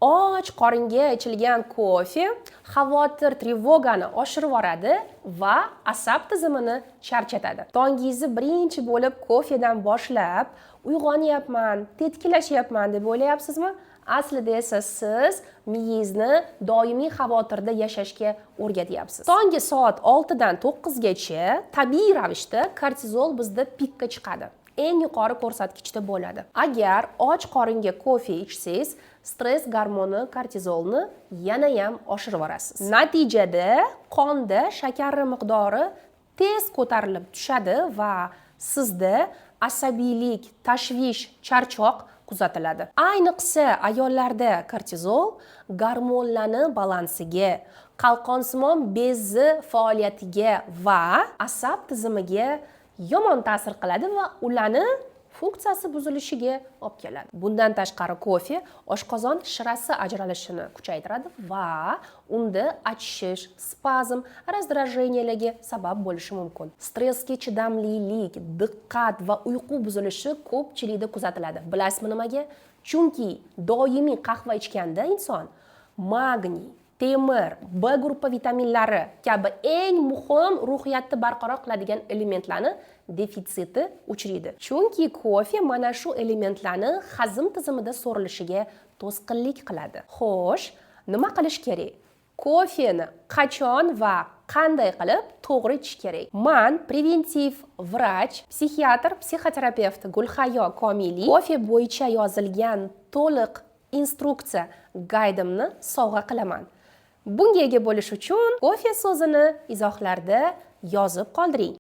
Och qoringa ichilgan kofe xavotir, тревога ni oshirib yuboradi va asab tizimini charchatadi. Tongingizni birinchi bo'lib kofedan boshlab, uyg'onyapman, tetiklashyapman deb o'ylayapsizmi? Aslida esa siz miyangizni doimiy xavotirda yashashga o'rgatyapsiz. Tongi soat 6 dan 9 gacha tabiiy ravishda kortizol bizda pikka chiqadi, eng yuqori ko'rsatkichda bo'ladi. Agar och qoringa kofe ichsangiz, stress gormoni kortizolni yanayam oshirib yuborasiz. Natijada qonda shakarni miqdori tez ko'tarilib tushadi va sizda asabiylik, tashvish, charchoq kuzatiladi. Ayniqsa ayollarda kortizol gormonlarni balansiga, qalqonsimon bezi faoliyatiga va asab tizimiga yomon ta'sir qiladi va ularni funksiyasi buzilishiga olib keladi. Bundan tashqari, kofe oshqozon shirasi ajralishini kuchaytiradi va unda achishish, spazm, раздражения larga sabab bo'lishi mumkin. Stressga chidamlilik, diqqat va uyqu buzilishi ko'pchilikda kuzatiladi. Bilasizmi nimaga? Chunki doimiy qahva ichganda inson magniy, temir, B gruppa vitaminlari kabi eng muhim ruhiyatni barqaror qiladigan elementlarni defitsiti uchraydi, chunki kofe mana shu elementlarni hazm tizimida so'rilishiga to'sqinlik qiladi. Xo'sh, nima qilish kerak? Kofeni qachon va qanday qilib to'g'ri ichish kerak? Man, preventiv vrach, psixiatr, psixoterapevt Gulhayo Komiliy kofe bo'yicha yozilgan to'liq instruksiya gaydimni sovg'a qilaman. Bunga ega bo'lish uchun "kofe" so'zini izohlarda yozib qoldiring.